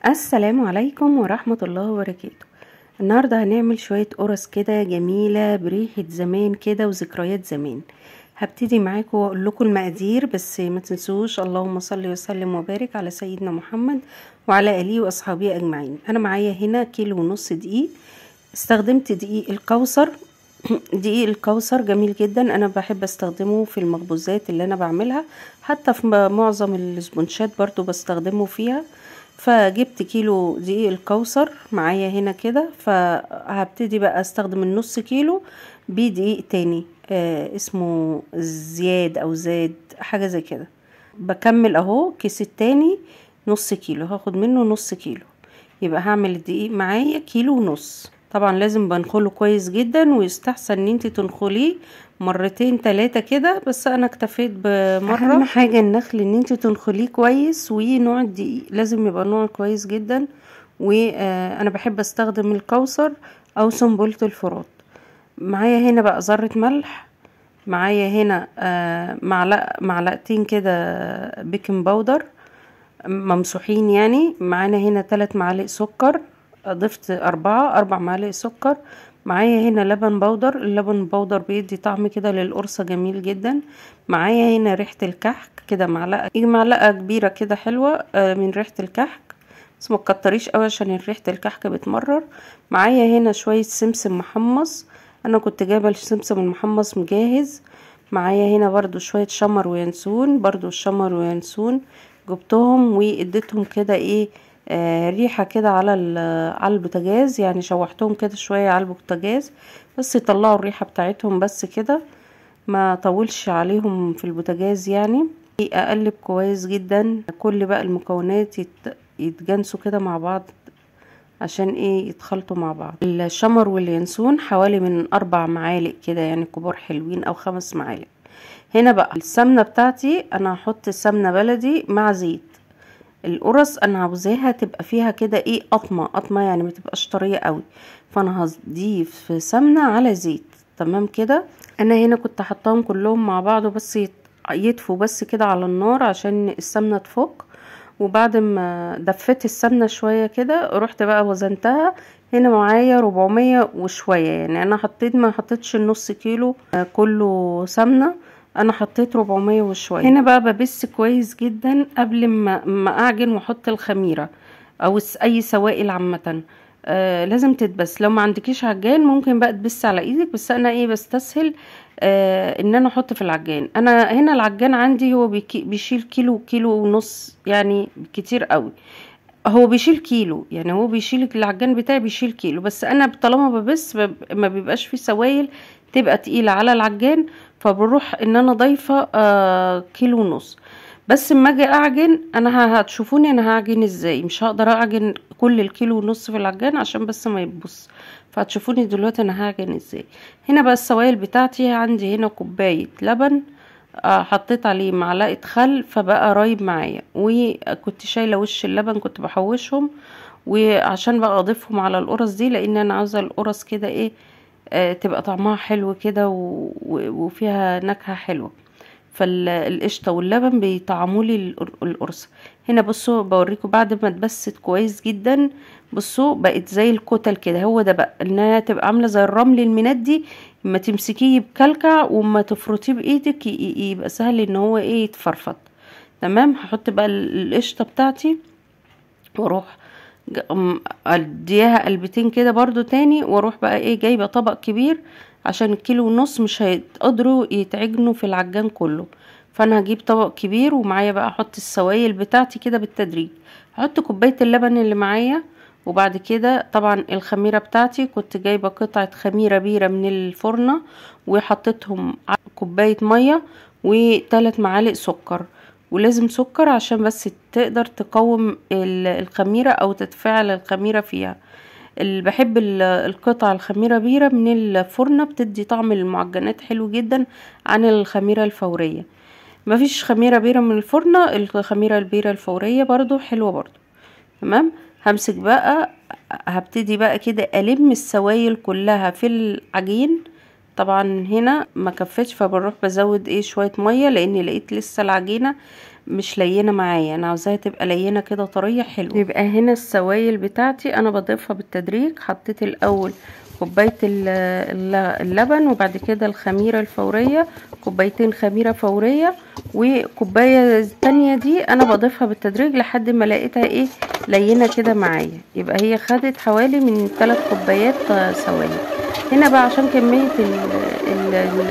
السلام عليكم ورحمة الله وبركاته. النهاردة هنعمل شوية قرص كده جميلة بريحة زمان كده وذكريات زمان. هبتدي معاكم واقول لكم المقادير، بس ما تنسوش اللهم صل وسلم وبارك على سيدنا محمد وعلى آله واصحابه اجمعين. انا معايا هنا 1.5 كيلو دقيق، استخدمت دقيق الكوثر. دقيق الكوثر جميل جدا، انا بحب استخدمه في المخبوزات اللي انا بعملها، حتى في معظم الاسبونشات برضو بستخدمه فيها. فجبت كيلو دقيق الكوثر معايا هنا كده، فهبتدي بقى استخدم النص كيلو بدقيق تاني اسمه زياد او زاد حاجة زي كده. بكمل اهو كيس التاني نص كيلو، هاخد منه نص كيلو، يبقى هعمل الدقيق معايا 1.5 كيلو. طبعا لازم بنخله كويس جدا، ويستحسن ان انت تنخليه مرتين تلاتة كده، بس انا اكتفيت بمرة. اهم حاجة النخل ان انت تنخليه كويس، ونوع الدقيق لازم يبقى نوع كويس جدا. وانا بحب استخدم الكوثر او سنبلة الفرات. معايا هنا بقى ذرة ملح، معايا هنا معلقة معلقتين كده baking powder ممسوحين يعني، معانا هنا 3 معالق سكر، ضفت 4 معالق سكر. معايا هنا لبن بودر، اللبن بودر بيدي طعم كده للقرصة جميل جدا. معايا هنا ريحة الكحك كده، معلقة كبيرة كده حلوة من ريحة الكحك، بس ما تكتريش قوي عشان ريحة الكحك بتمرر. معايا هنا شوية سمسم محمص، انا كنت جايبة السمسم المحمص مجهز. معايا هنا برضو شوية شمر وينسون، برضو الشمر وينسون جبتهم واديتهم كده ايه ريحة كده على البوتاجاز، يعني شوحتهم كده شوية على البوتاجاز بس يطلعوا الريحة بتاعتهم بس كده، ما طولش عليهم في البوتاجاز يعني. اقلب كويس جدا كل بقى المكونات يتجانسوا كده مع بعض عشان ايه يتخلطوا مع بعض. الشمر واليانسون حوالي من 4 معالق كده يعني كبار حلوين، او 5 معالق. هنا بقى السمنة بتاعتي، انا هحط سمنة بلدي مع زيت. القرص انا عاوزاها تبقى فيها كده ايه قطمه قطمه، يعني ما تبقاش طرية قوي، فانا هضيف سمنه على زيت. تمام كده. انا هنا كنت حطاهم كلهم مع بعض بس يدفوا بس كده على النار عشان السمنة تفك. وبعد ما دفيت السمنة شوية كده رحت بقى وزنتها، هنا معايا 400 وشوية، يعني انا حطيت ما حطيتش النص كيلو كله سمنه، انا حطيت 400 وشوية. هنا بقى ببس كويس جدا قبل ما اعجن واحط الخميره او اي سوائل عامة. لازم تتبس. لو ما عندكيش عجان ممكن بقى تبس على ايدك، بس انا ايه بستسهل ان انا احط في العجان. انا هنا العجان عندي هو بيشيل كيلو كيلو ونص، يعني كتير قوي. هو بيشيل كيلو، يعني هو بيشيل العجان بتاعي بيشيل كيلو، بس انا طالما ببس ما بيبقاش فيه سوائل تبقى تقيلة على العجان، فبروح ان انا ضايفه 1.5 كيلو. بس اما اجي اعجن انا هتشوفوني انا هعجن ازاي، مش هقدر اعجن كل 1.5 كيلو في العجان عشان بس ما يبص، فهتشوفوني دلوقتي انا هعجن ازاي. هنا بقى السوائل بتاعتي، عندي هنا كوباية لبن حطيت عليه معلقه خل فبقى رايب معايا، وكنت شايله وش اللبن كنت بحوشهم، وعشان بقى اضيفهم على القرص دي، لان انا عاوزه القرص كده ايه تبقى طعمها حلو كده وفيها نكهة حلوة. فالقشطه واللبن بيطعموا لي القرص. هنا بصوا بوريكم بعد ما اتبست كويس جدا، بصوا بقت زي الكتل كده. هو ده بقى انها تبقى عامله زي الرمل المندي، ما تمسكيه بكلكع وما تفرطيه بايدك يبقى سهل ان هو ايه يتفرفط. تمام. هحط بقى القشطه بتاعتي واروح اديها قلبتين كده برضو تاني، واروح بقى ايه جايبه طبق كبير عشان 1.5 كيلو مش هيقدروا يتعجنوا في العجان كله، فانا هجيب طبق كبير ومعايا بقى احط السوائل بتاعتي كده بالتدريج. هحط كوباية اللبن اللي معايا، وبعد كده طبعا الخميره بتاعتي كنت جايبه قطعه خميره بيره من الفرنه وحطيتهم كوباية مية و3 معالق سكر، ولازم سكر عشان بس تقدر تقوم الخميرة او تتفاعل الخميرة فيها. اللي بحب القطع الخميرة بيرة من الفرنة بتدي طعم المعجنات حلو جدا عن الخميرة الفورية. مفيش خميرة بيرة من الفرنة، الخميرة البيرة الفورية برضو حلوة برضو. تمام. همسك بقى هبتدي بقى كده الم السوائل كلها في العجين. طبعا هنا ما كفتش، فبروح بزود ايه شوية مية، لان لقيت لسه العجينة مش لينه معايا، انا عاوزاها تبقى لينه كده طرية حلوة. يبقى هنا السوائل بتاعتي انا بضيفها بالتدريج. حطيت الاول كوباية اللبن، وبعد كده الخميره الفورية، كوبايتين خميره فورية، وكوبايه التانية دي انا بضيفها بالتدريج لحد ما لقيتها ايه لينه كده معايا. يبقى هي خدت حوالي من 3 كوبايات سوائل. هنا بقى عشان كمية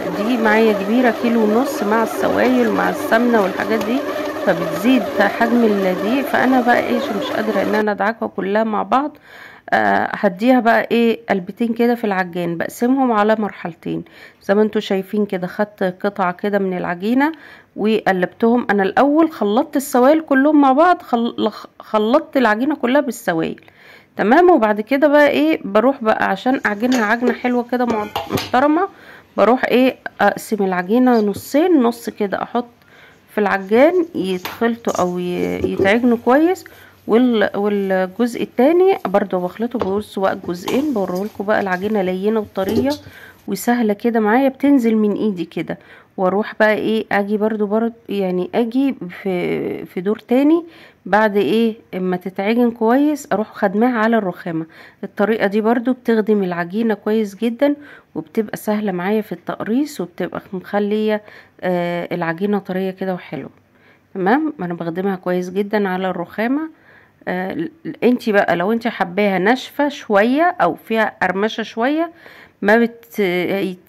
الدقيق معايا كبيرة، 1.5 كيلو مع السوائل ومع السمنة والحاجات دي، فبتزيد حجم الدقيق. فانا بقى ايه مش قادرة ان انا ادعكها كلها مع بعض، هديها بقى ايه قلبتين كده في العجان، بقسمهم على مرحلتين زي ما انتوا شايفين كده. خدت قطعه كده من العجينة وقلبتهم. انا الاول خلطت السوائل كلهم مع بعض، خلطت العجينة كلها بالسوائل تمام. وبعد كده بقى ايه بروح بقى عشان اعجنها عجنه حلوة كده محترمه، بروح ايه اقسم العجينة نصين، نص كده احط في العجان يتخلطوا او يتعجنوا كويس، والجزء التاني برضو بخلطه. بصوا بقى الجزئين بوريهولكوا بقى العجينة لينه وطريه وسهلة كده معايا، بتنزل من ايدي كده. واروح بقى ايه اجي برضو يعني اجي في دور تاني بعد ايه اما تتعجن كويس، اروح خدماها على الرخامه. الطريقة دي برضو بتخدم العجينة كويس جدا، وبتبقى سهلة معايا في التقريص، وبتبقى مخليه العجينة طرية كده وحلوه تمام. انا بخدمها كويس جدا على الرخامه. انتي بقى لو انتي حباها ناشفة شوية او فيها قرمشه شوية، ما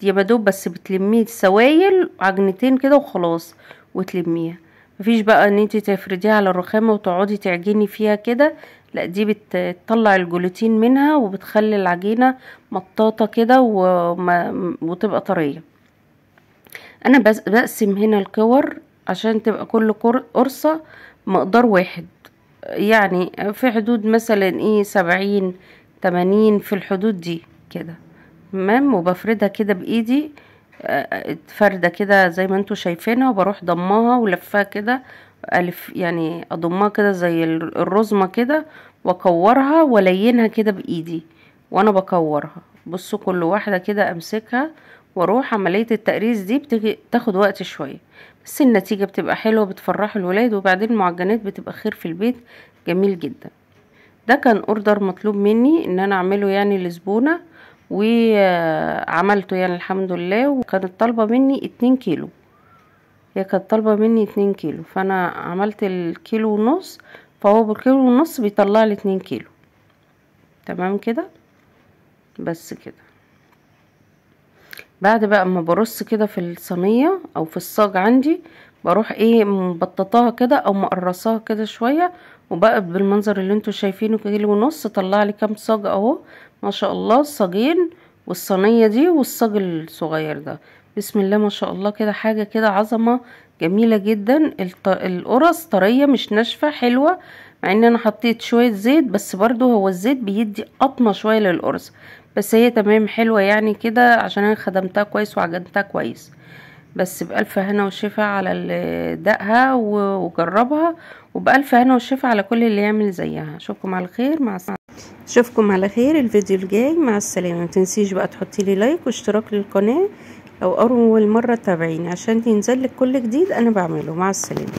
يبقى دوب بس بتلميه السوايل عجنتين كده وخلاص وتلميها. مفيش بقى ان انتي تفرديها على الرخامه وتقعدي تعجني فيها كده، لا دي بتطلع الجلوتين منها وبتخلي العجينة مطاطه كده وتبقى طرية. انا بقسم هنا الكور عشان تبقى كل قرصة مقدار واحد، يعني في حدود مثلا ايه 70 80 في الحدود دي كده تمام. وبفردها كده بايدي فردة كده زي ما انتوا شايفينها، وبروح ضماها ولفها كده الف، يعني اضمها كده زي الرزمة كده، واكورها ولينها كده بايدي وانا بكورها. بصوا كل واحدة كده امسكها واروح. عملية التقريص دي بتيجي تاخد وقت شوية، بس النتيجة بتبقى حلوة، بتفرح الولاد، وبعدين المعجنات بتبقى خير في البيت، جميل جدا. ده كان order مطلوب مني ان انا اعمله يعني لزبونة، وعملته يعني الحمد لله. وكانت طالبة مني 2 كيلو، هي كانت طالبة مني 2 كيلو، فانا عملت 1.5 كيلو، فهو بالكيلو ونص بيطلع لي 2 كيلو تمام كده. بس كده بعد بقى ما برص كده في الصينية او في الصاج عندي، بروح ايه مبططاها كده او مقرصاها كده شوية، وبقى بالمنظر اللي انتوا شايفينه 1.5 كيلو طلع لي كام صاج اهو ما شاء الله، الصاجين والصينيه دي والصاج الصغير ده، بسم الله ما شاء الله كده حاجة كده عظمه جميلة جدا. القرص طرية مش ناشفة حلوة، مع ان انا حطيت شوية زيت، بس برضو هو الزيت بيدي قطمه شوية للقرص، بس هي تمام حلوة يعني كده عشان انا خدمتها كويس وعجنتها كويس. بس بألف هنا وشفا على اللي دقها وجربها، وبألف هنا وشفا على كل اللي يعمل زيها. اشوفكم على خير، مع السلامة. اشوفكم على خير الفيديو الجاي، مع السلامة. ما تنسيش بقى تحطي لي like واشتراك للقناة لو اول مرة تابعيني عشان ينزل لك كل جديد انا بعمله. مع السلامة.